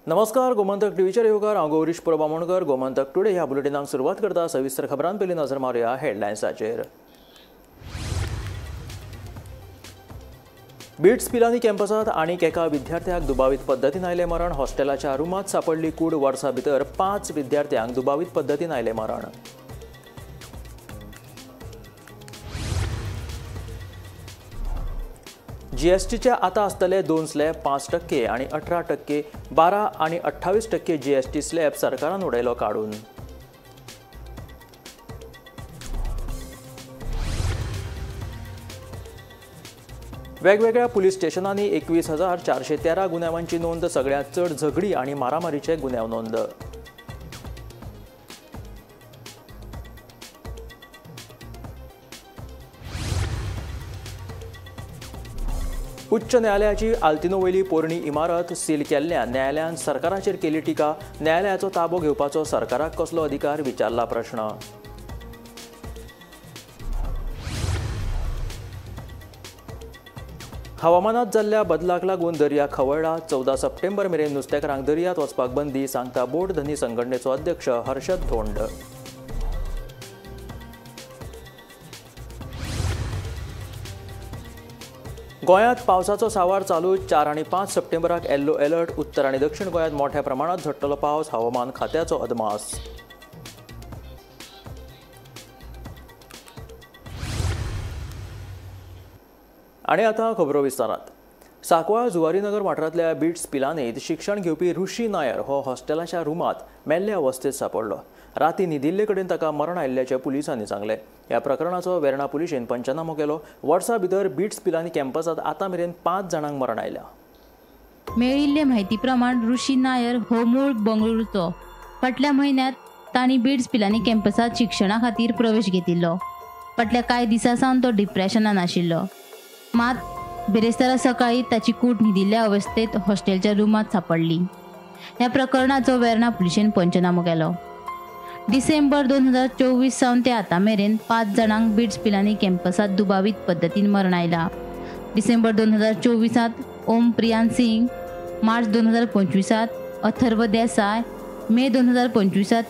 नमस्कार, गोमंतक टीव्हीचेर येवकार. हांव गौरीश परब आमोणकर. गोमंतक टुडे ह्या बुलेटिनाक सुरवात करता. सविस्तर खबरां पयलीं नजर मारुया हेडलायन्साचेर. बीट्स पिलानी कॅम्पसांत आनीक एका विद्यार्थ्याक दुबावीत पद्दतीन आयलें मरण. हॉस्टेलाच्या रुमांत सांपडली कूड. वर्सा भितर 5 विद्यार्थ्यांक दुबावीत पद्दतीन आयलें मरण. जीएसटीचे आता आसतले 2 स्लॅब, 5% आणि 18%, 12 आणि 28% जीएसटी स्लॅब सरकारान उडयलो काडून. वेगवेगळ्या पुलीस स्टेशनांनी 21,413 गुन्यांवांची नोंद. सगळ्यांत चड झगडी आणि मारामारीचे गुन्यांव नोंद. उच्च न्यायालयाची आल्तिनो वयली पोरणी इमारत सील केल्ल्यान न्यायालयान सरकाराचेर केली टिका. न्यायालयाचो ताबो घेवपाचो सरकाराक कसलो अधिकार, विचारला प्रश्न. हवामानात जाल्ल्या बदलाक लागून दर्या खवळ्ळा. 14 सप्टेंबर मेरेन नुस्तेकारांक दर्यांत वचपाक बंदी, सांगता बोट धनी संघटनेचो अध्यक्ष हर्षद धोंड. गोंयांत पावसाचो सावार चालू. 4 आणि 5 सप्टेंबराक येल्लो अलर्ट. उत्तर आनी दक्षिण गोंयांत मोठ्या प्रमाणात झडटलो पावस. हवामान खात्याचो अदमास. आनी आतां खबरो विस्तारात. सांकवाळ जुवारीनगर वाठारांतल्या बीट्स पिलानीत शिक्षण घेवपी ऋषी नायर हो हॉस्टेलाच्या रुमांत मेल्ले अवस्थेत सांपडलो. राती न्हिदिल्ले कडेन ताका मरण आयिल्ल्याचें पुलिसांनी सांगलें. ह्या प्रकरणाचो वेर्णा पुलिशेन पंचनामो केलो. वर्सा भितर बीट्स पिलानी कॅम्पसांत आतां मेरेन 5 जाणांक मरण आयल्या. मेळिल्ले म्हायती प्रमाण ऋषी नायर हो मूळ बंगळुरूचो. फाटल्या म्हयन्यांत तांणी बीट्स पिलानी कॅम्पसांत शिक्षणा खातीर प्रवेश घेतिल्लो. फाटल्या कांय दिसां सावन तो डिप्रेशनान आशिल्लो. मात बिरेस्तारा सकाळी ताची कूड न्हिदिल्ल्या अवस्थेत हॉस्टेलच्या रुमांत सांपडली. ह्या प्रकरणाचो वेर्णा पुलिशेन पंचनामो केलो. डिसेंबर 2024 सावन ते आतां मेरेन 5 जाणांक बीट्स पिलानी कॅम्पसांत दुबावीत पद्दतीन मरण आयला. डिसेंबर 2024 ओम प्रियान सिंग, मार्च 2025 अथर्व देसाय, मे 2025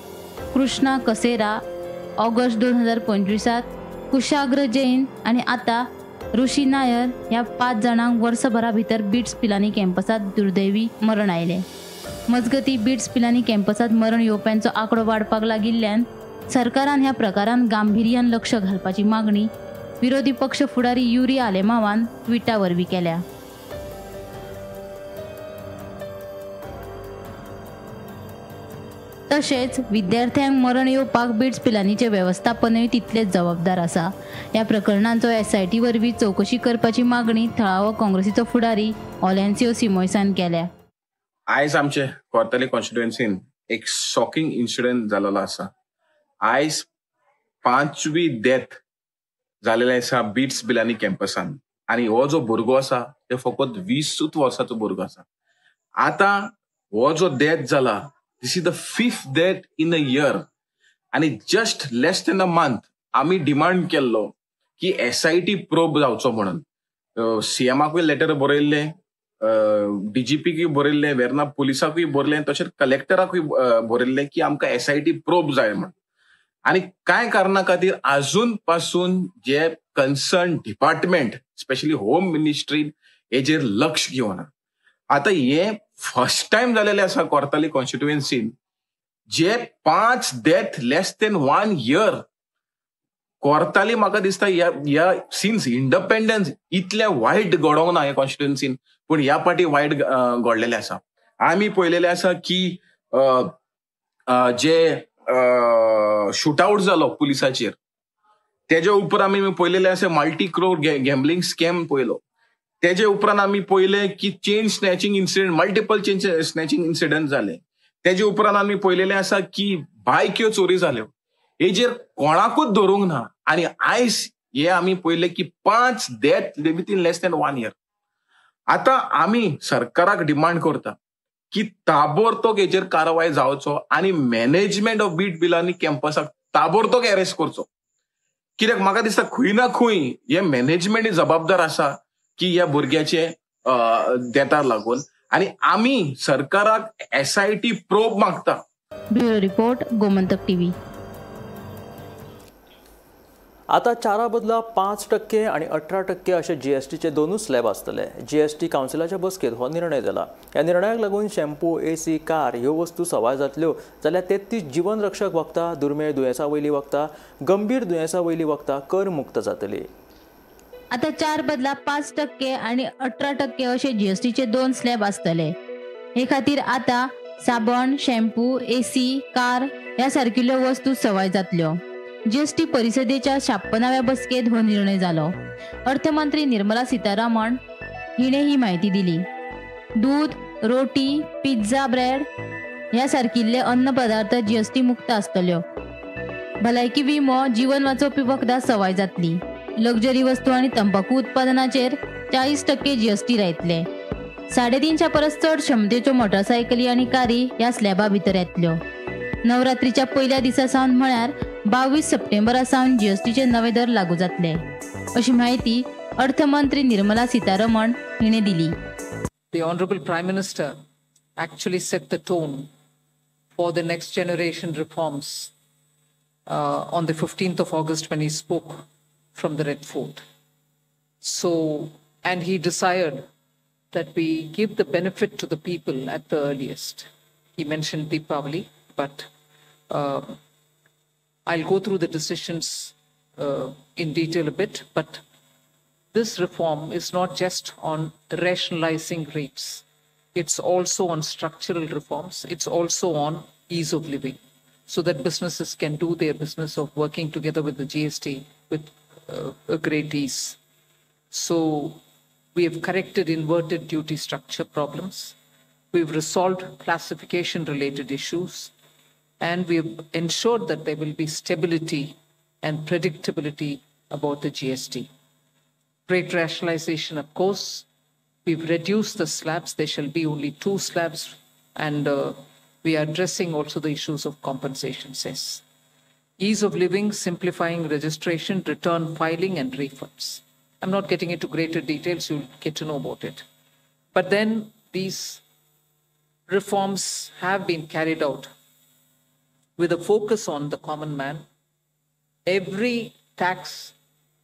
कृष्णा कसेरा, ऑगस्ट 2025 कुशाग्र जैन आनी आतां ऋषी नायर ह्या 5 जाणांक वर्सभरा भितर बीट्स पिलानी कॅम्पसांत दुर्दैवी मरण आयलें. मजगती बीट्स पिलानी कॅम्पसांत मरण येवप्यांचो आंकडो वाडपाक लागिल्ल्यान सरकारान ह्या प्रकारान गांभिर्यान लक्ष घालपाची मागणी विरोधी पक्ष फुडारी युरी आलेमावान ट्विटा वरवीं केल्या. तशेंच विद्यार्थ्यांक मरण येवपाक बीट्स पिलानीचें वेवस्थापनूय तितलेंच जबाबदार आसा. ह्या प्रकरणांचो एसआयटी वरवीं चवकशी करपाची मागणी थळावो काँग्रेसीचो फुडारी ऑलेन्सियो सिमोयसान केल्या. आयज आमचे कोर्ताली कॉन्स्टिट्युएन्सीन एक शॉकिंग इन्सिडंट जालेलो आसा. आयज 5वी डेथ जालेले आसा बीट्स पिलानी कॅम्पसान आनी हो जो भुरगो आसा ते फकत 20 वर्साचो भुरगो आसा. आतां हो जो डेथ जाला, this is the 5th death in a year आनी just less than a month आमी डिमांड केल्लो की एसआयटी प्रोब जावचो म्हणून. सीएमाकूय लेटर बरयल्लें, डीजीपीकूय बरयल्लें, वेर्ना पुलिसाकूय बरयलें, तशेंच कलेक्टराकूय बरयल्लें की आमकां एसआयटी प्रोब जाय म्हण. आनी कांय कारणा खातीर आजून पासून जे concern department, specially home ministry, हेजेर लक्ष घेवना. आतां हे फर्स्ट टायम जालेलें आसा कोर्ताली कॉन्स्टिट्युएन्सीन जे 5 death less than 1 year. Cortalim म्हाका दिसता ह्या सिन्स इंडिपेंडन्स इतलें वायट घडोवंक ना ह्या कॉन्स्टिट्युएन्सीन, पूण ह्या पाटी वायट घडलेलें आसा. आमी पळयलेलें आसा की जे शूटआउट जालो पुलिसाचेर तेजे उपरांत आमी पळयलेलें आसा मल्टी क्रोर गॅम्बलिंग स्कॅम पळयलो. तेजे उपरांत आमी पळयलें की chain snatching incident, multiple chain snatching incident जाले. तेजे उपरांत आमी पळयलेलें आसा की बायक्यो चोरी जाल्यो. हेजेर कोणाकूच धरूंक ना आनी आयज हे आमी पळयलें की 5 death within less than 1 year. आतां आमी सरकाराक डिमांड करता की ताबडतोब हेजेर कारवाय जावचो आनी मॅनेजमेंट ऑफ बीट पिलानी कॅम्पसाक ताबडतोब अरेस्ट करचो. कित्याक म्हाका दिसता खंय ना खंय हे मॅनेजमेंट जबाबदार आसा की ह्या भुरग्याचे डेथाक लागून. आणि आमी सरकाराक SIT probe मागता. Bureau report, Gomantak TV. आता 4 बदला 5% आणि 18% अशे जीएसटीचे दोनूच स्लॅब आसतले. जीएसटी कावन्सिलाच्या बसकेत हो निर्णय जाला. ह्या निर्णयाक लागून शॅम्पू, एसी, कार ह्यो वस्तू सवाय जातल्यो जाल्यार 33 जीवनरक्षक वखदां, दुर्मेळ दुयेंसां वयलीं वखदां, गंभीर दुयेंसां वयलीं वखदां कर मुक्त जातली. आता 4 बदला 5% आणि 18% अशे जीएसटीचे 2 स्लॅब आसतले. हे खातीर आता साबण, शॅम्पू, एसी, कार ह्या सारकिल्ल्यो वस्तू सवाय जातल्यो. जीएसटी परिषदेच्या 56व्या बसकेत हो निर्णय जालो. अर्थमंत्री निर्मला सीतारामन हिणे ही माहिती दिली. दूध, रोटी, पिझ्झा, ब्रेड ह्या सारकिल्ले अन्न पदार्थ जीएसटी मुक्त आसतल्यो. भलायकी विमो, जीवन वाचोवपी वखदां सवाय जातली. लक्झरी वस्तू आनी तंबाकू उत्पादनाचेर 40% जीएसटी लायतले. 350 परस चड क्षमतेच्यो मोटरसायकली आनी कारी ह्या स्लॅबा भितर येतल्यो. नवरात्रीच्या पयल्या दिसा सावन म्हळ्यार 22 सप्टेंबरा सावन जीएसटीचे नवे दर लागू जातले, अशी माहिती अर्थमंत्री निर्मला सीतारमण हिणे दिली. The Honorable Prime Minister actually set the tone for the next generation reforms on the 15th of August when he spoke from the Red Fort. So, and he desired that we give the benefit to the people at the earliest. He mentioned Deepavali, but I'll go through the decisions in detail a bit, but this reform is not just on rationalizing rates. It's also on structural reforms. It's also on ease of living, so that businesses can do their business of working together with the GST with a great ease. So we have corrected inverted duty structure problems. We've resolved classification related issues, and we've ensured that there will be stability and predictability about the GST. Rate rationalization, of course, we've reduced the slabs. There shall be only 2 slabs, and we are addressing also the issues of compensation cess. Ease of living, simplifying registration, return filing and refunds. I'm not getting into greater details, you'll get to know about it. But then these reforms have been carried out with a focus on the common man. Every tax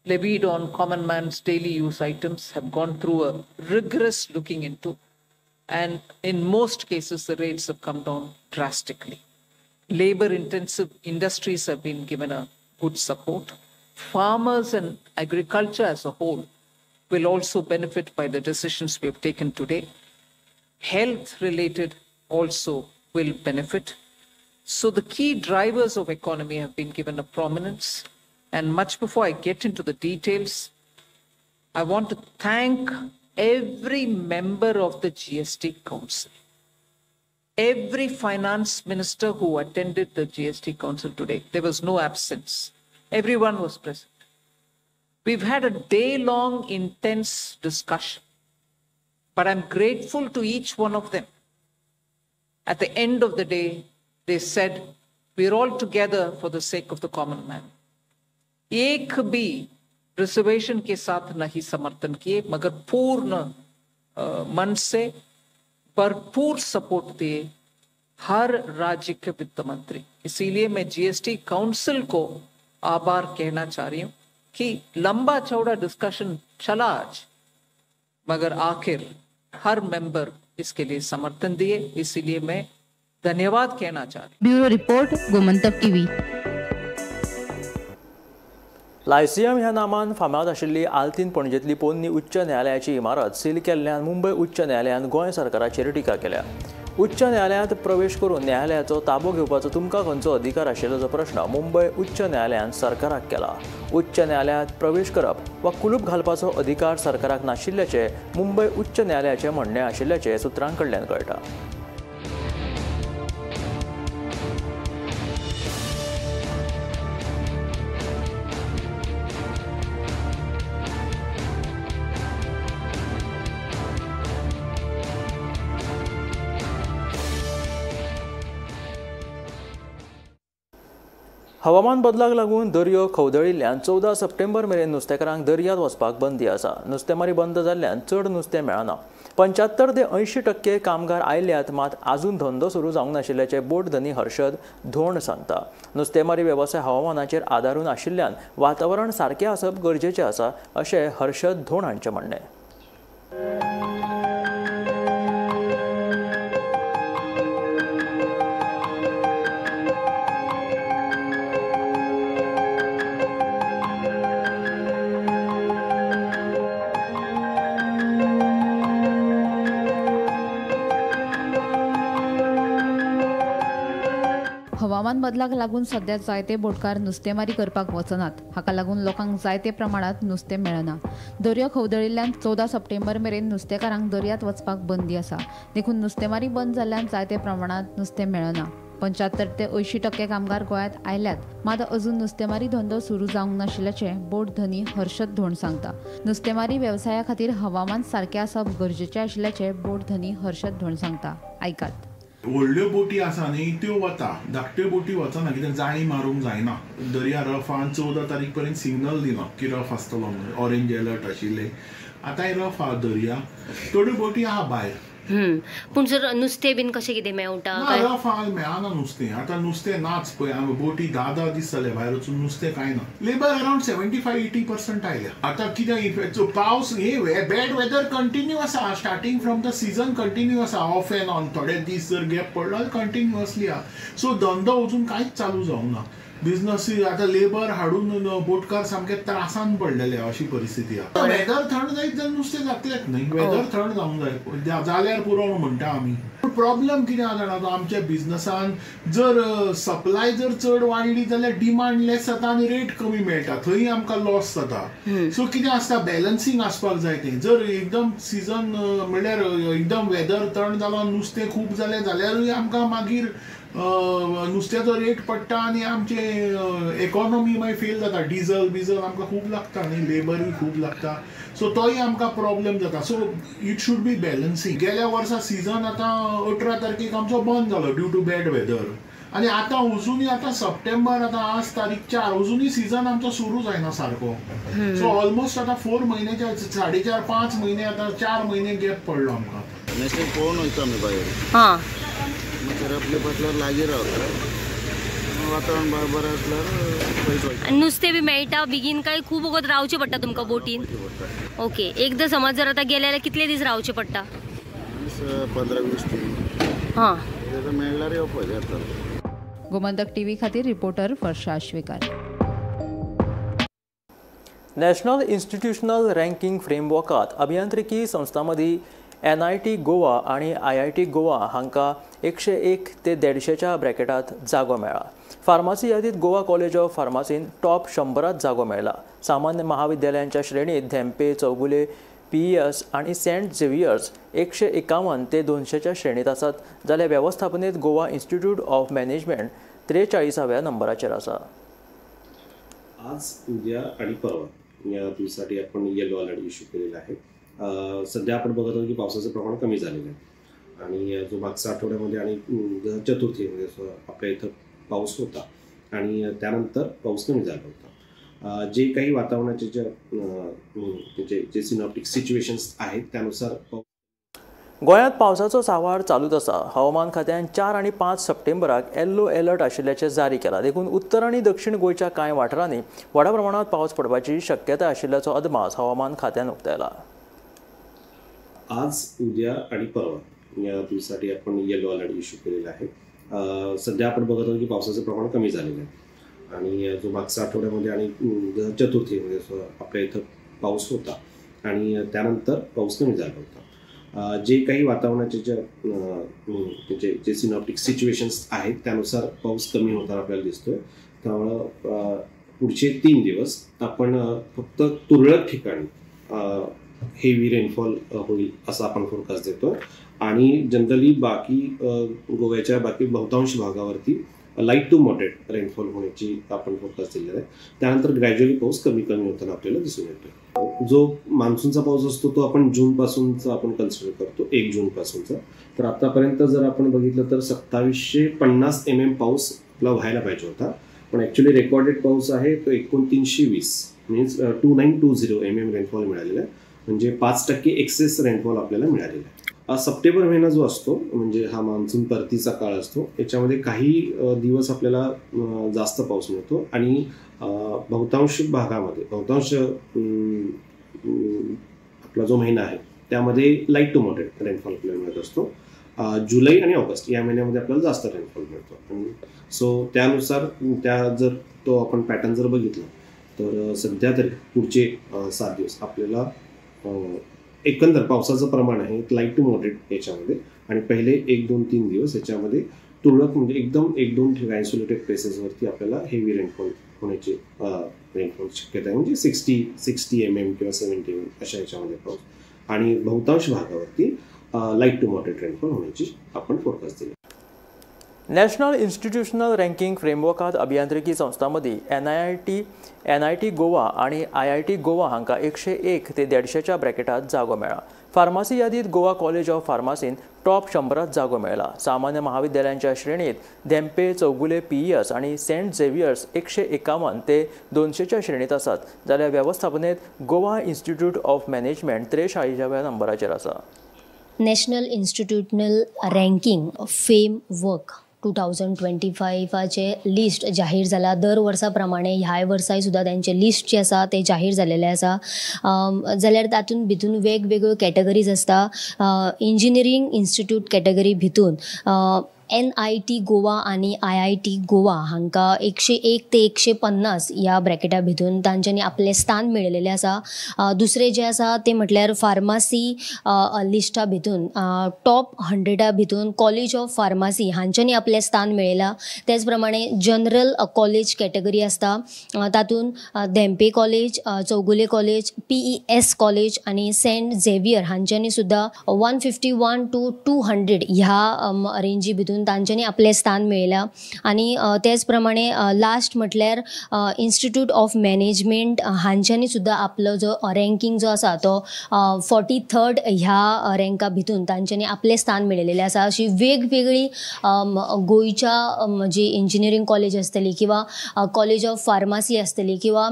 levied on common man's daily use items have gone through a rigorous looking into, and in most cases the rates have come down drastically. Labor-intensive industries have been given a good support. Farmers and agriculture as a whole will also benefit by the decisions we have taken today. Health-related also will benefit. So the key drivers of economy have been given a prominence. And much before I get into the details, I want to thank every member of the GST Council, every finance minister who attended the GST Council today. There was no absence. Everyone was present. We've had a day-long intense discussion, but I'm grateful to each one of them. At the end of the day, they said, we're all together for the sake of the common man. एक भी reservation K साथ नहीं समर्थन किए, मगर पूर्ण मन से भरपूर सपोर्ट दिए हर राज्य के वित्त मंत्री. इसीलिए मैं जीएसटी काउंसिल को आभार कहना चाह रही हूँ कि लंबा चौड़ा डिस्कशन चला आज, मगर आखिर हर मेंबर इसके लिए समर्थन दिए, इसीलिए मैं धन्यवाद कहना चाह रही हूँ. Bureau report, Gomantak TV. Lyceum ह्या नामान फामाद आशिल्ली आल्तीन पणजेंतली पोन्नी उच्च न्यायालयाची इमारत सील केल्ल्यान मुंबय उच्च न्यायालयान गोंय सरकाराचेर टिका केल्या. उच्च न्यायालयांत प्रवेश करून न्यायालयाचो ताबो घेवपाचो तुमकां खंयचो अधिकार आशिल्ल्याचो प्रश्न मुंबय उच्च न्यायालयान सरकाराक केला. उच्च न्यायालयांत प्रवेश करप वा कुलूप घालपाचो अधिकार सरकाराक नाशिल्ल्याचें मुंबय उच्च न्यायालयाचें म्हणणें आशिल्ल्याचें सुत्रां कडल्यान कळटा. हवामान बदलाक लागून दर्यो खवदळिल्ल्यान 14 सप्टेंबर मेरेन नुस्तेकारांक दर्यांत वचपाक बंदी आसा. नुस्तेमारी बंद जाल्ल्यान चड नुस्तें मेळना. 75 ते 80% कामगार आयल्यात, मात आजून धंदो सुरू जावंक नाशिल्ल्याचें बोट धनी हर्षद धोंड सांगता. नुस्तेमारी वेवसाय हवामानाचेर आदारून आशिल्ल्यान वातावरण सारकें आसप गरजेचें आसा अशें हर्षद धोंड हांचें म्हणणें. हवामान बदलाक लागून सध्या जायते बोटकार नुस्तेमारी करपाक वचनात. हाका लागून लोकांक जायते प्रमाणात नुस्तें मेळना. दर्यो खवदळिल्ल्यान 14 सप्टेंबर मेरेन नुस्तेकारांक दर्यांत वचपाक बंदी आसा. देखून नुस्तेमारी बंद जाल्ल्यान जायते प्रमाणात नुस्तें मेळना. 75 ते 80% कामगार गोंयांत आयल्यात, मात अजून नुस्तेमारी धंदो सुरू जावंक नाशिल्ल्याचें बोट धनी हर्षद धोंड सांगता. नुस्तेमारी वेवसाया खातीर हवामान सारकें आसप गरजेचें आशिल्ल्याचें बोट धनी हर्षद धोंड सांगता. आयकात. व्हडल्यो बोटी आसा न्ही त्यो वता, धाकट्यो बोटी वचना कित्याक जाळी मारूंक जायना. दर्या रफान 14 तारीख पर्यंत सिग्नल दिलो की रफ आसतलो म्हणून, ऑरेंज अलर्ट आशिल्ले. आतांय रफ आहा दर्या, थोड्यो बोटी आहा भायर. पूण सर नुस्तें बीन कशें कितें मेळटा? ना, रफ आहा मेळना नुस्तें. आतां नुस्तें नाच पळय, बोटी 10-10 दीस जाले भायर वचून नुस्तें कांय ना. लेबर अरावंड 75-80% आयल्या. आतां कितें इफेक्ट पावस हे बॅड वेदर कंटिन्यू आसा, starting from the season continue आसा, ऑफ एंड ऑन. थोडे दीस जर गॅप पडलो कंटिन्युअसली आहा. सो धंदो अजून कांयच चालू जावंक ना. बिझनस आतां लेबर हाडून बोटकार सामके त्रासान पडलेले अशी परिस्थिती आहा. वेदर थंड जायत जाल्यार नुस्तें जातलेंच न्ही, वेदर थंड जावंक जाय जाल्यार पुरो म्हणटा आमी. प्रॉब्लम कितें आहा जाणा, आमच्या बिझनसान जर सप्लाय जर चड वाडली जाल्यार डिमांड लेस जाता आनी रेट कमी मेळटा, थंय आमकां लॉस जाता. सो कितें आसता बॅलन्सींग आसपाक जाय. तें जर एकदम सिजन म्हणल्यार एकदम वेदर थंड जालो नुस्तें खूब जालें जाल्यारूय आमकां मागीर नुस्त्याचो रेट पडटा आनी आमचे इकॉनॉमी मागीर फेल जाता. डिजल बिजल आमकां खूब लागता न्ही, लेबरूय खूब लागता, सो तोय आमकां प्रॉब्लम जाता. So it should be balancing. गेल्या वर्सा सिजन आतां 18 तारखेक आमचो बंद जालो ड्यू टू बॅड वेदर, आनी आतां अजुनूय आतां सप्टेंबर आतां आज तारीख 4, अजुनूय सिजन आमचो सुरू जायना सारको. सो ऑलमोस्ट आतां 4 म्हयन्याच्या 4.5-5 म्हयने आतां 4 म्हयने गॅप पडलो आमकां. नेक्स्ट पळोवन वयता आमी भायर, रपले पसल्यार लागीं रावता, वातावरण बरें आसल्यार पयस वयता. नुस्तें बी मेळटा बेगीन काय खूब वगत रावचें पडटा तुमकां बोटीन? ओके, एकदां समज जर आतां गेले जाल्यार कितले दीस रावचें पडटा? 15-20 दीस. हां, मेळल्यार येवपाचें आतां. गोमंतक टीव्ही खातीर reporter Varsha Ashwekar. National institutional ranking फ्रेमवर्कात अभियांत्रिकी संस्थांमदीं NIT Goa आनी IIT Goa हांकां 101 ते 150च्या ब्रॅकेटात जागो मेळ्ळा. फार्मासी यादीत गोवा कॉलेज ऑफ फार्मासीन टॉप 100 जागो मेळ्ळा. सामान्य महाविद्यालयांच्या श्रेणीत धेंपे, चौगुले, PES आनी सेंट झेवियर्स 151 ते 200च्या श्रेणीत आसात, जाल्यार वेवस्थापनेत गोवा इन्स्टिट्यूट ऑफ मॅनेजमेंट 43व्या नंबराचेर आसा. आज, उद्या आणि परवा या दिवसासाठी आपण येलो अलर्ट इश्यू केलेला आहे. सध्या आपण बघत आहोत की पावसाचं प्रमाण कमी झालेलं आहे आणि जो मागचा आठवड्यामध्ये आणि चतुर्थी म्हणजे आपल्या इथं पाऊस होता आणि त्यानंतर पाऊस कमी झाला होता. जे काही वातावरणाचे जे जे सिनॉप्टिक सिच्युएशन्स आहेत त्यानुसार गोंयांत पावसाचो सांवार चालूच आसा. हवामान खात्यान 4 आनी 5 सप्टेंबराक येल्लो अलर्ट आशिल्ल्याचें जारी केला. देखून उत्तर आनी दक्षिण गोंयच्या कांय वाठारांनी व्हडा प्रमाणांत पावस पडपाची शक्यताय आशिल्ल्याचो अदमास हवामान खात्यान उक्तायला. आज, उद्या आणि परवा या दिवसासाठी आपण येलो अलर्ट इश्यू केलेला आहे. सध्या आपण बघत आहोत की पावसाचं प्रमाण कमी झालेलं आहे आणि जो मागचा आठवड्यामध्ये आणि चतुर्थी म्हणजे आपल्या इथं पाऊस होता आणि त्यानंतर पाऊस कमी झाला होता. जे काही वातावरणाचे जे जे सिनॉप्टिक सिच्युएशन्स आहेत त्यानुसार पाऊस कमी होताना आपल्याला दिसतोय. त्यामुळं पुढचे 3 दिवस आपण फक्त तुरळक ठिकाणी हेवी रेनफॉल होईल असा आपण फोरकास्ट देतो आणि जनरली बाकी गोव्याच्या बाकी बहुतांश भागावरती लाईट टू मॉडरेट रेनफॉल होण्याची आपण फोरकास्ट दिलेला आहे. त्यानंतर ग्रॅज्युअली पाऊस कमी कमी होताना आपल्याला दिसून येतो. जो मान्सूनचा पाऊस असतो तो आपण जूनपासूनचा आपण कन्सिडर करतो, 1 जूनपासूनचा. तर आतापर्यंत जर आपण बघितलं तर 2750 mm पाऊस आपला व्हायला पाहिजे होता, पण ॲक्च्युली रेकॉर्डेड पाऊस आहे तो 2920 मीन्स 2920 mm रेनफॉल मिळालेला आहे. म्हणजे 5% एक्सेस रेनफॉल आपल्याला मिळालेला आहे. सप्टेंबर महिना जो असतो म्हणजे हा मान्सून परतीचा काळ असतो, याच्यामध्ये काही दिवस आपल्याला जास्त पाऊस मिळतो आणि बहुतांश भागामध्ये बहुतांश आपला जो महिना आहे त्यामध्ये लाईट टू मॉडरेट रेनफॉल आपल्याला मिळत असतो. जुलै आणि ऑगस्ट या महिन्यामध्ये आपल्याला जास्त रेनफॉल मिळतो. आणि सो त्यानुसार त्या जर तो आपण पॅटर्न जर बघितला तर सध्या तरी पुढचे 7 दिवस आपल्याला एकंदर पावसाचं प्रमाण आहे लाईट टू मॉडरेट याच्यामध्ये, आणि पहिले 1-2-3 दिवस याच्यामध्ये तुरळक म्हणजे एकदम 1-2 ठिकाणी आयसोलेटेड प्लेसेसवरती आपल्याला हेवी रेनफॉल होण्याची रेनफॉल शक्यता आहे, म्हणजे 60 mm किंवा 70 mm अशा याच्यामध्ये पाऊस, आणि बहुतांश भागावरती लाईट टू मॉडरेट रेनफॉल होण्याची आपण फोरकास्ट दिली. नॅशनल इन्स्टिट्यूशनल रँकिंग फ्रेमवर्कात अभियांत्रिकी संस्थां मदीं एनआयटी गोवा आनी आयआयटी गोवा हांकां 101 ते 150च्या ब्रॅकेटात जागो मेळ्ळा. फार्मासी यादीत गोवा कॉलेज ऑफ फार्मासीन टॉप 100 जागो मेळ्ळा. सामान्य महाविद्यालयांच्या श्रेणीत धेंपे, चौगुले, पीईएस आनी सेंट झेवियर्स 151 ते 200च्या श्रेणीत आसात, जाल्यार वेवस्थापनेत गोवा इन्स्टिट्यूट ऑफ मॅनेजमेंट 43व्या नंबराचेर आसा. National institutional ranking framework 2025 list जाहीर जाला. दर वर्सा प्रमाणे ह्याय वर्साय सुद्दां तांचे लिस्ट जे आसा ते जाहीर जालेले आसा. जाल्यार तातूंत भितून वेगवेगळ्यो कॅटेगरीज आसता. इंजिनियरींग इन्स्टिट्यूट कॅटेगरी भितून NIT Goa आनी IIT Goa हांकां 101 ते 150 ह्या ब्रॅकेटा भितून तांच्यांनी आपलें स्थान मेळयलेलें आसा. दुसरें जें आसा तें म्हटल्यार फार्मासी लिस्टा भितून टॉप 100 भितून कॉलेज ऑफ फार्मासी हांच्यांनी आपलें स्थान मेळयलां. तेच प्रमाणे जनरल कॉलेज कॅटेगरी आसता, तातूंत Dhempe college, Chowgule college, PES college आनी सेंट झेवियर हांच्यांनी सुद्दां 151 to 200 ह्या रेंजी भितून तांच्यांनी आपलें स्थान मेळयलां. आनी तेच प्रमाणे लास्ट म्हटल्यार इन्स्टिट्यूट ऑफ मॅनेजमेंट हांच्यांनी सुद्दां आपलो जो रँकिंग जो आसा तो 43rd ह्या रँका भितून तांच्यांनी आपलें स्थान मेळयलेलें आसा. अशी वेगवेगळी गोंयच्या जी इंजिनियरींग कॉलेज आसतली किंवा कॉलेज ऑफ फार्मासी आसतली किंवा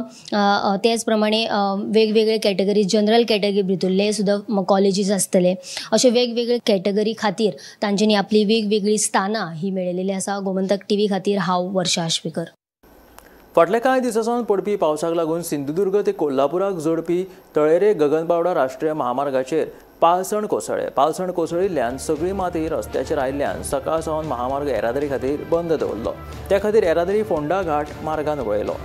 तेच प्रमाणे वेगवेगळे कॅटेगरी जनरल कॅटेगरी भितुल्ले सुद्दां कॉलेजीस आसतले, अशे वेगवेगळे कॅटेगरी खातीर तांच्यांनी आपली वेगवेगळी स्थानां ही मेळयलेली आसा. गोमंतक टीव्ही खातीर हांव वर्षा आश्वेकर. फाटल्या कांय दिसां सावन पडपी पावसाक लागून सिंधुदुर्ग ते कोल्हापुराक जोडपी तळेरे गगनबावडा राष्ट्रीय महामार्गाचेर पालसण कोसळ्ळें. पालसण कोसळिल्ल्यान सगळी माती रस्त्याचेर आयिल्ल्यान सकाळ सावन महामार्ग येरादारी खातीर बंद दवरलो. त्या खातीर येरादारी फोंडा घाट मार्गान वळयलो.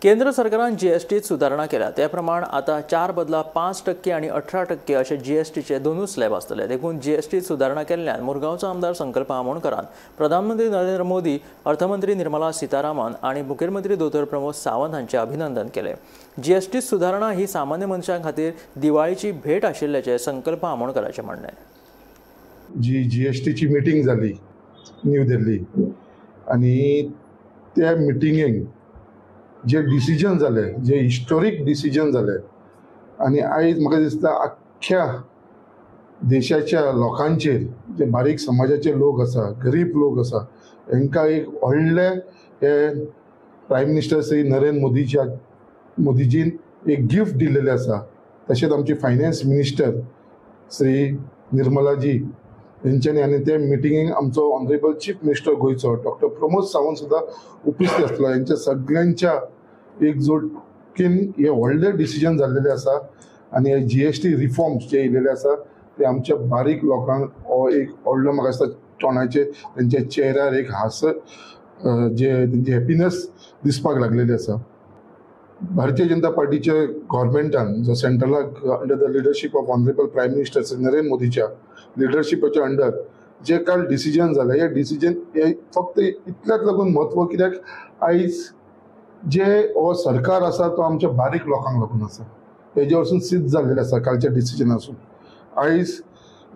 केंद्र सरकारान जीएसटीत सुदारणा केल्या त्या प्रमाण आतां 4 बदला 5% आनी 18% अशे जीएसटीचे दोनूच स्लॅब आसतले. देखून जीएसटीत सुदारणा केल्ल्यान मुरगांवचो आमदार संकल्प आमोणकरान प्रधानमंत्री नरेंद्र मोदी, अर्थमंत्री निर्मला सीतारामन आनी मुखेलमंत्री दोतोर प्रमोद सावंत हांचें अभिनंदन केलें. जीएसटीत सुदारणा ही सामान्य मनशां खातीर दिवाळीची भेट आशिल्ल्याचें संकल्प आमोणकराचें म्हणणें. जी जीएसटीची मिटींग जाली न्यू दिल्ली आनी त्या मिटिंगेक जे डिसिजन जाले, जे हिस्टोरीक डिसिजन जाले आनी आयज म्हाका दिसता आख्ख्या देशाच्या लोकांचेर जे बारीक समाजाचे लोक आसा, गरीब लोक आसा, हेंकां एक व्हडलें हे प्रायम मिनिस्टर श्री नरेंद्र मोदीजीन एक गिफ्ट दिलेलें आसा. तशेंच आमची फायनान्स मिनिस्टर श्री निर्मलाजी हेंच्यांनी आनी ते मिटिंगेक आमचो ऑनरेबल चीफ मिनिस्टर गोंयचो डॉक्टर प्रमोद सावंत सुद्दां उपस्थित आसलो. हेंच्या सगळ्यांच्या एकजुटीन हे व्हडले डिसिजन जाल्लेले आसा आनी हे जीएसटी रिफॉर्म्स जे येयलेले आसा ते आमच्या बारीक लोकांक हो एक व्हडलो म्हाका दिसता तोंडाचेर तेंच्या चेहऱ्यार एक हास जे तेंची हॅपीनस दिसपाक लागलेली आसा. भारतीय जनता पार्टीच्या गव्हर्मेंटान जो सेंट्रलाक under the leadership of honourable prime minister Shri Narendra मोदीच्या लिडरशिपाच्या अंडर जे काल डिसिजन जालें, हे डिसिजन हे फक्त इतल्याच लागून म्हत्व कित्याक आयज जे हो सरकार आसा तो आमच्या बारीक लोकांक लागून आसा, हेजे वरसून सिद्ध जाल्लेलें आसा. कालच्या डिसिजनासून आयज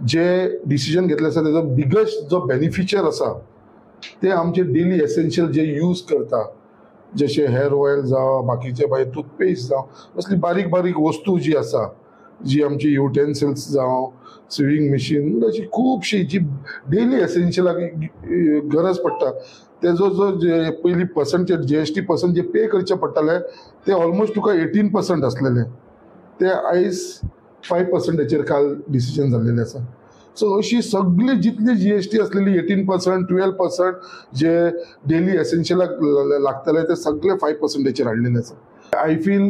जे डिसिजन घेतलें आसा तेजो बिगेस्ट जो बेनिफिशियर आसा ते आमचे डेली एसेन्शियल जे यूज करता, जशे हेअर ऑयल जावं, बाकीचे मागीर टूथपेस्ट जावं, असली बारीक बारीक वस्तू जी आसा, जी आमची युटेन्सिल्स जावं, स्विंग मशीन, अशी खुबशी जी डेली एसेन्शियलाक गरज पडटा तेजो जो जे पयलीं पर्संटेज GST percent जे पे करचे पडटाले ते ऑलमोस्ट तुका 18% आसलेले, ते आयज 5%चेर काल डिसिजन जाल्लेलें आसा. सो अशी सगळी जितली GST आसलेली 18%, 12% जे डेली एसेन्शियलाक लागतले ते सगळे 5%चेर हाडलेले आसा. I feel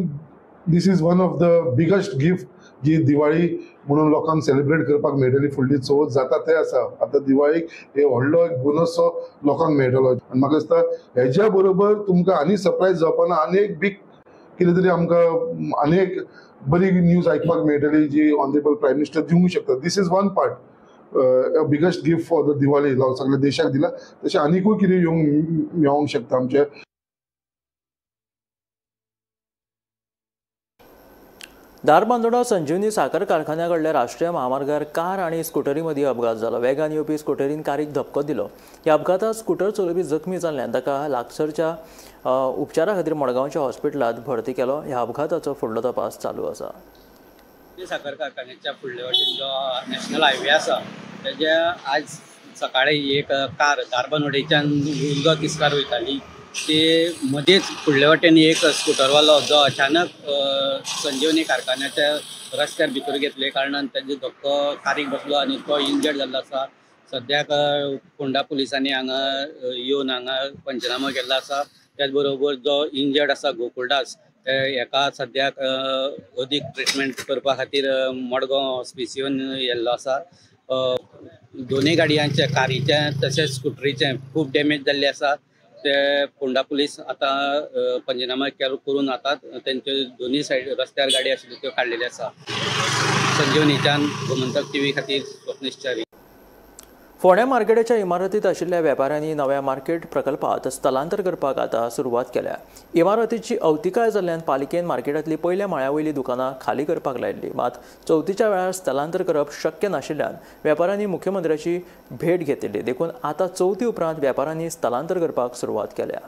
this is one of the biggest gift जी दिवाळी म्हणून लोकांक सेलिब्रेट करपाक मेळटली. फुडली चवथ जाता ते आसा, आतां दिवाळीक हे व्हडलो एक बोनसो लोकांक मेळटलो. आनी म्हाका दिसता हेज्या बरोबर तुमकां आनी सरप्रायज जावपाना, आनी एक बीग कितें तरी आमकां आनी एक बरी न्यूज आयकपाक मेळटली जी ऑनरेबल प्रायम मिनिस्टर दिवंक शकता. This is one part biggest gift for the Diwali सगळ्या देशाक दिला, तशें आनीकूय कितें येवंक मेळोंक शकता आमचे. धारबांदोडा संजीवनी साखर कारखान्या कडल्या राष्ट्रीय महामार्गार कार आनी स्कुटरी मदीं अपघात जालो. वेगान येवपी स्कुटरीन कारीक धपको दिलो. ह्या अपघातात स्कुटर चलोवपी जखमी जाल्ल्यान ताका लागसरच्या उपचारा खातीर मडगांवच्या हॉस्पिटलांत भरती केलो. ह्या अपघाताचो फुडलो तपास चालू आसा. साखर कारखान्याच्या फुडले वटेन जो नॅशनल हायवे आसा तेज्या आज सकाळी एक कार धारबांदोडेच्यान उदक तिस्कार वयताली, ते मदेच फुडले वाटेन एक स्कुटरवालो जो अचानक संजीवनी कारखान्याच्या रस्त्यार भितर घेतले कारणान तेजो धक्को कारीक बसलो आनी तो इंजर्ड जाल्लो आसा. सद्याक फोंडा पुलिसांनी हांगा येवन हांगा पंचनामो केल्लो आसा. त्याच बरोबर जो इंजर्ड आसा गोकुळदास हेका सद्याक अदीक ट्रिटमेंट करपा खातीर मडगांव हॉस्पिसियोन येल्लो आसा. दोनूय गाडयांचे, कारीचे तशेंच स्कुटरीचे खूब डॅमेज जाल्ले आसा. ते फोंडा पुलीस आतां पंचनामा करून आतां तेंचे दोनूय सायड रस्त्यार गाडी आशिल्ल्यो त्यो काडलेल्यो आसा. संजीवनीच्यान गोमंतक टीव्ही खातीर स्वप्नेश च्यारी. फोंड्या मार्केटाच्या इमारतीत आशिल्ल्या वेपाऱ्यांनी नव्या मार्केट प्रकल्पात स्थलांतर करपाक आतां सुरवात केल्या. इमारतीची अवतिकाय जाल्ल्यान पालिकेन मार्केटांतली पयल्या माळ्या वयली दुकानां खाली करपाक लायिल्ली. मात चवथीच्या वेळार स्थलांतर करप शक्य नाशिल्ल्यान वेपाऱ्यांनी मुख्यमंत्र्याची भेट घेतिल्ली. देखून आतां चवथी उपरांत वेपाऱ्यांनी स्थलांतर करपाक सुरवात केल्या.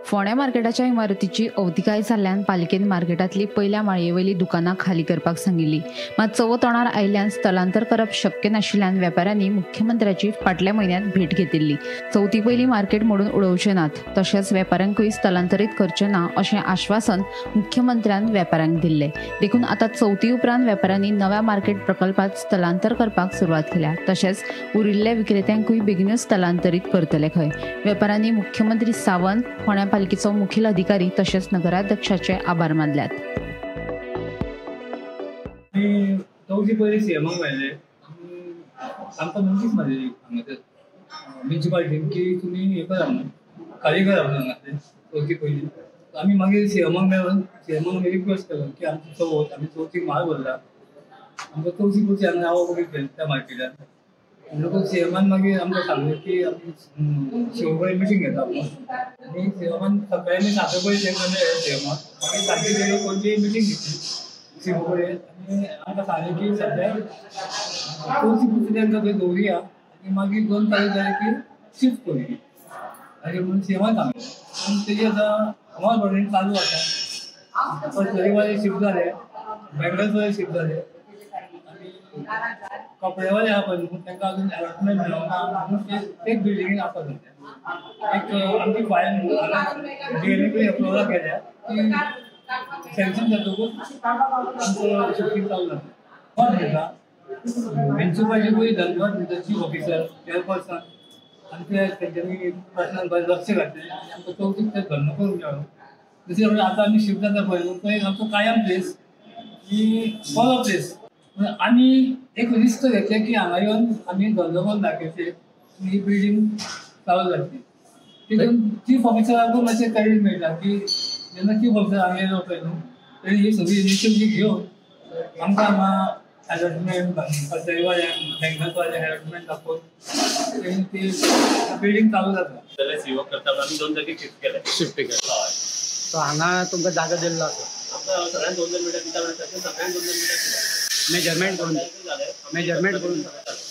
फोंड्या मार्केटाच्या इमारतीची अवतिकाय जाल्ल्यान पालिकेन मार्केटांतली पयल्या माळयेवयली दुकानां खाली करपाक सांगिल्ली. मात चवथ तोंडार आयिल्ल्यान स्थलांतर करप शक्य नाशिल्ल्यान वेपाऱ्यांनी मुख्यमंत्र्याची फाटल्या म्हयन्यांत भेट घेतिल्ली. चवथी पयलीं मार्केट मोडून उडोवचे नात तशेंच वेपाऱ्यांकूय स्थलांतरीत करचे ना अशें आश्वासन मुख्यमंत्र्यान वेपाऱ्यांक दिल्लें. देखून आतां चवथी उपरांत वेपाऱ्यांनी नव्या मार्केट प्रकल्पात स्थलांतर करपाक सुरवात केल्या. तशेंच उरिल्ल्या विक्रेत्यांकूय बेगीनूच स्थलांतरीत करतले खंय. वेपाऱ्यांनी मुख्यमंत्री सावंत, फोंड्या पालिकेचो मुखेल अधिकारी तशेंच नगराध्यक्षाचे आभार मानल्यात. चवथी पयलीं सीएमाक मेळ्ळे, आमकां नोटीस मारलेली हांगासर म्युनिसिपालिटीन की तुमी हें करा म्हणून, खाली करा म्हणून हांगासर चवथी पयलीं. आमी मागीर सीएमाक मेळून सीएमाक आमी रिक्वेस्ट केलो की आमची चवथ, आमी चवथीक म्हाल भरला, आमकां चवथी पयलीं हांगा रावप कितें त्या मार्केटान. म्हणटकूच सीएमान मागीर आमकां सांगलें की आमी शिवो कडेन मिटींग घेता म्हणून. आनी सीएमान सकाळी आमी 7 पयलीं तांकां मेळ्ळे सीएमाक, मागीर 7 पयलीं मिटींग घेतली सीओ कडेन आनी आमकां सांगलें की सद्याक चवथी पुरती तांकां थंय दवरुया आनी मागीर 2 तारीख जाली की शिफ्ट करुया अशें म्हणून सीएमान सांगलें. पूण तेजी आतां अंमलबजावणी चालू आसा. पसरीवाले शिफ्ट जाले, बँगल्सवाले शिफ्ट जाले, कपडेवाले आहा पळय न्हू तांकां अजून अलॉटमेंट मेळोंक ना म्हणून ते बिल्डिंगेन आसा सद्या. एक आमची फायल डीएमए अप्रुवलाक गेल्या ती सँक्शन जातकूच आमचो शिफ्टींग चालू जाता. कोण दिता म्युनिसिपालिटीकूय धन्यवाद दिता चीफ ऑफिसर, चेअरपर्सन आनी ते तेंच्यांनी प्रश्नान बरें लक्ष घातलें आनी आमकां चवथीक तें धरणो करूंक मेळ्ळो. दुसरें म्हणजे आतां आमी शिफ्ट जाता पळय न्हू तो एक आमचो कायम प्लेस, की बरो प्लेस. आमी एक रिस्क घेतलें की हांगा येवन आमी धंदो करून दाखयचे ही बिल्डींग चालू जातली. तितून चीफ ऑफिसराकूय मातशें क्रेडीट मेळटा की जेन्ना चीफ ऑफिसर हांगा येयलो पळय न्हू तेणी ही सगळी इनिशिएटीव घेवन आमकां हांगा अलॉटमेंट, पसरीवाल्यांक, बँकर्सवाल्यांक अलॉटमेंट दाखोवन तेणी ती बिल्डींग चालू जाता. जाल्यार सीओ करता आमी 2 जागे शिफ्ट केले. शिफ्ट केले. सो हांगा तुमकां जागो दिल्लो आसा. आमकां सगळ्यांक 2-2 मिटर दिता म्हणल्यार तशें सगळ्यांक 2-2 मिटर दिला. मेजरमेंट करून मेजरमेंट करून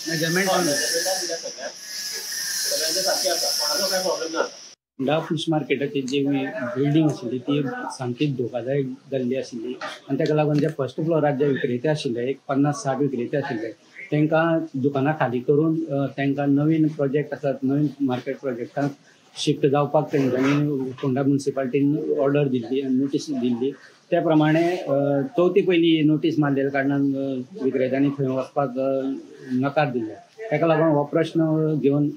मेजरमेंट करून सगळ्यांचे सारखे आसा, कोणाचो काय प्रॉब्लेम ना. होंडा फिश मार्केटाची जी बिल्डींग आशिल्ली ती सामकी धोकादायक जाल्ली आशिल्ली आनी ताका लागून जे फर्स्ट फ्लोरार जे विक्रेते आशिल्ले एक 50-60 विक्रेते आशिल्ले तांकां दुकानां खाली करून तांकां नवीन प्रोजेक्ट आसात, नवीन मार्केट प्रोजेक्टांत शिफ्ट जावपाक तेंच्यांनी होंडा म्युनिसिपालिटीन ऑर्डर दिल्ली आनी नोटीस दिल्ली. त्या प्रमाणे चवथी पयली नोटीस मारलेल्या कारणान विक्रेत्यांनी थंय वचपाक नकार दिल्लो. ताका लागून हो प्रश्न घेवन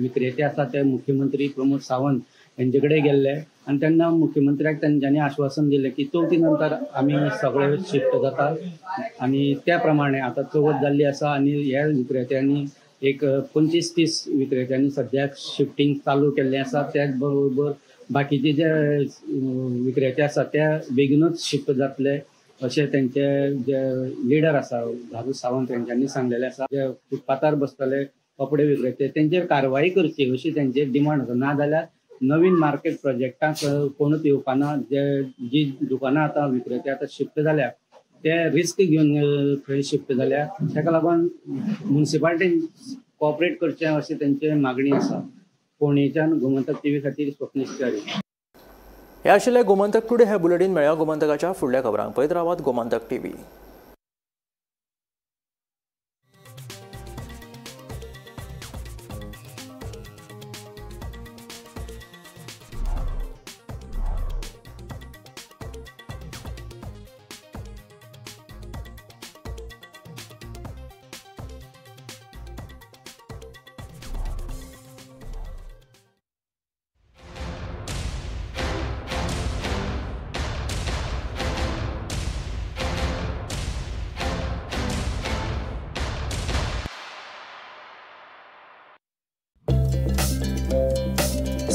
विक्रेते आसा ते मुख्यमंत्री प्रमोद सावंत हेंचे कडेन गेल्ले आनी तेन्ना मुख्यमंत्र्याक तेंच्यांनी आश्वासन दिलें की चवथी नंतर आमी सगळे शिफ्ट जाता आनी त्या प्रमाणे आतां चवथ जाल्ली आसा आनी ह्या विक्रेत्यांनी एक 25-30 विक्रेत्यांनी सद्याक शिफ्टींग चालू केल्लें आसा. त्याच बरोबर बाकीचे जे विक्रेते आसा ते बेगीनूच शिफ्ट जातले अशें तेंचे जे लिडर आसा धारू सावंत हेंच्यांनी सांगलेलें आसा. जे फुटपाथार बसतले कपडे विक्रेते तेंचेर कारवाई करची अशी तेंचेर डिमांड आसा. नाजाल्यार नवीन मार्केट प्रोजेक्टाक कोणूच येवपाना. जे जी दुकानां आतां विक्रेते आतां शिफ्ट जाल्या ते रिस्क घेवन थंय शिफ्ट जाल्या, ताका लागून म्युनिसिपालिटीन कॉपरेट करचें अशी तेंची मागणी आसा. फोंडेच्यान गोमंतक टीव्ही खातीर स्वप्नेश च्यारी. हे आशिल्ले गोमंतक टुडे हे बुलेटीन. मेळया गोमंतकाच्या फुडल्या खबरांक. पळयत रावात गोमंतक टीव्ही.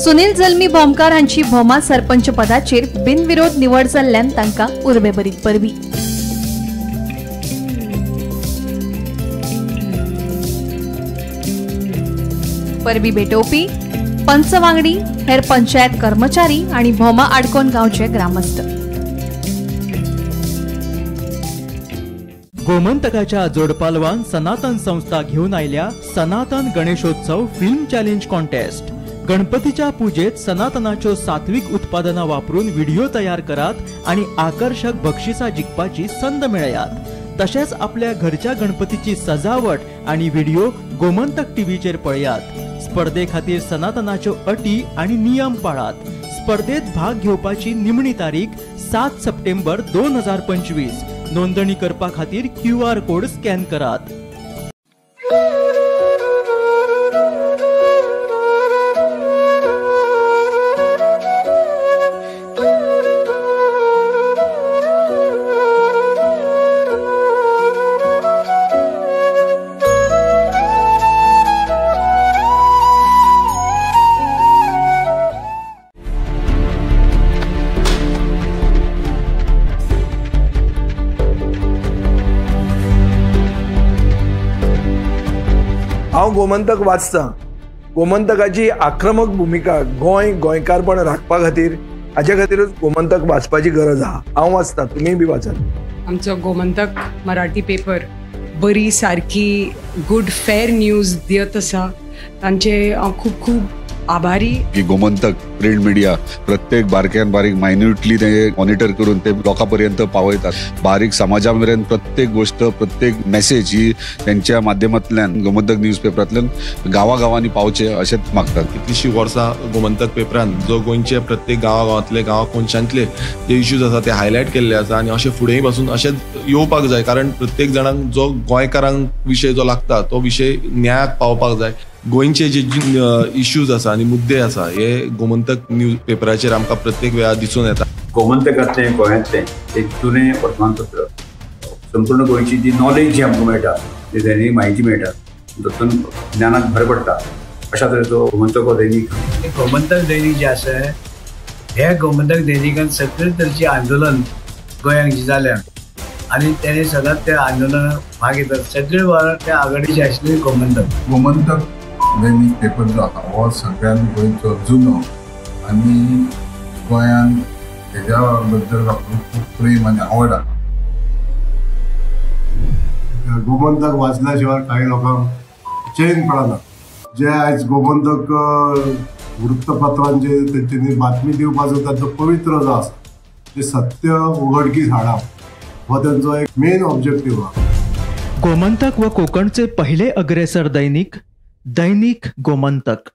सुनील जल्मी भोमकार हांची भोमा सरपंच पदाचेर बिनविरोध निवड जाल्ल्यान तांकां उर्बेभरीत परबी. परबी भेटोवपी पंच वांगडी, हेर पंचायत कर्मचारी आनी भोमा आडकोन गांवचे ग्रामस्थ. गोमंतकाच्या जोडपालवान सनातन संस्था घेवन आयल्या सनातन गणेशोत्सव फिल्म चॅलेंज कॉन्टेस्ट. गणपतीच्या पूजेत सनातनाच्यो सात्विक उत्पादनां वापरून व्हिडिओ तयार करात आणि आकर्षक बक्षिसां जिखपाची संद मेळयात. तशेंच आपल्या घरच्या गणपतीची सजावट आणि व्हिडिओ गोमंतक टीव्हीचेर पळयात. स्पर्धे खातीर सनातनाच्यो अटी आणि नियम पाळात. स्पर्धेत भाग घेवपाची निमणी तारीख 7 सप्टेंबर 2025. नोंदणी करपा खातीर QR code scan करात. हांव गोमंतक वाचतां. गोमंतकाची आक्रमक भुमिका गोंय गोंयकारपण राखपा खातीर हाजे खातीरूच गोमंतक वाचपाची गरज आहा. हांव वाचतां, तुमीय बी वाचात. आमचो गोमंतक मराठी पेपर बरी सारकी गुड फेर न्यूज दियत आसा, तांचे हांव खूब खूब आभारी. की गोमंतक प्रिंट मिडिया प्रत्येक बारक्यान बारीक मायन्युटली ते मॉनिटर करून ते लोकां पर्यंत पावयतात. बारीक समाजा मेरेन प्रत्येक गोष्ट प्रत्येक मेसेज ही त्यांच्या माध्यमांतल्यान गोमंतक न्यूज पेपरांतल्यान गांवागांवांनी पावचे अशेंच मागतात. कितलीशीं वर्सां गोमंतक पेपरान जो गोंयचे प्रत्येक गांवागांवांतले गांवा कोनशांतले जे इश्यूज आसा ते हायलायट केल्ले आसा आनी अशें फुडेंय पासून अशेंच येवपाक जाय, कारण प्रत्येक जाणांक जो गोंयकारांक विशय जो लागता तो विशय न्यायाक पावपाक जाय. गोंयचे जे इश्यूज आसा आनी मुद्दे आसा हे गोमंतक न्यूज पेपराचेर आमकां प्रत्येक वेळार दिसून येता. गोमंतकांतलें गोंयांतलें एक जुनें वर्तमानपत्र, संपूर्ण गोंयची जी नॉलेज जी आमकां मेळटा, जी दैनीक म्हायती मेळटा, तातूंत ज्ञानाक भर पडटा. अशा तरेचो गोमंतक हो दैनीक. गोमंतक दैनीक जें आसा हे गोमंतक दैनिकान सगळे तरेचें आंदोलन गोंयांत जी जाल्या आनी तेणे सदांच त्या आंदोलनाक भाग घेतात. सगळे वेळार त्या आघाडीचे आशिल्ले गोमंतक. गोमंतक दैनीक पेपर जो आसा हो सगळ्यान गोंयचो जुनो आनी गोंयान हेज्या बद्दल लोकांक खूब प्रेम आनी आवड आसा. गोमंतक वाचल्या शिवाय काही लोकांक चैन पडना. जे आयज गोमंतक वृत्तपत्रांचे तेंच्यांनी बातमी दिवपाचो तांचो पवित्र जो आसा ते सत्य उघडकीस हाडप हो त्यांचो एक मेन ऑब्जेक्टिव्ह आसा. गोमंतक व कोकणचे पहिले अग्रेसर दैनिक दैनिक गोमंतक.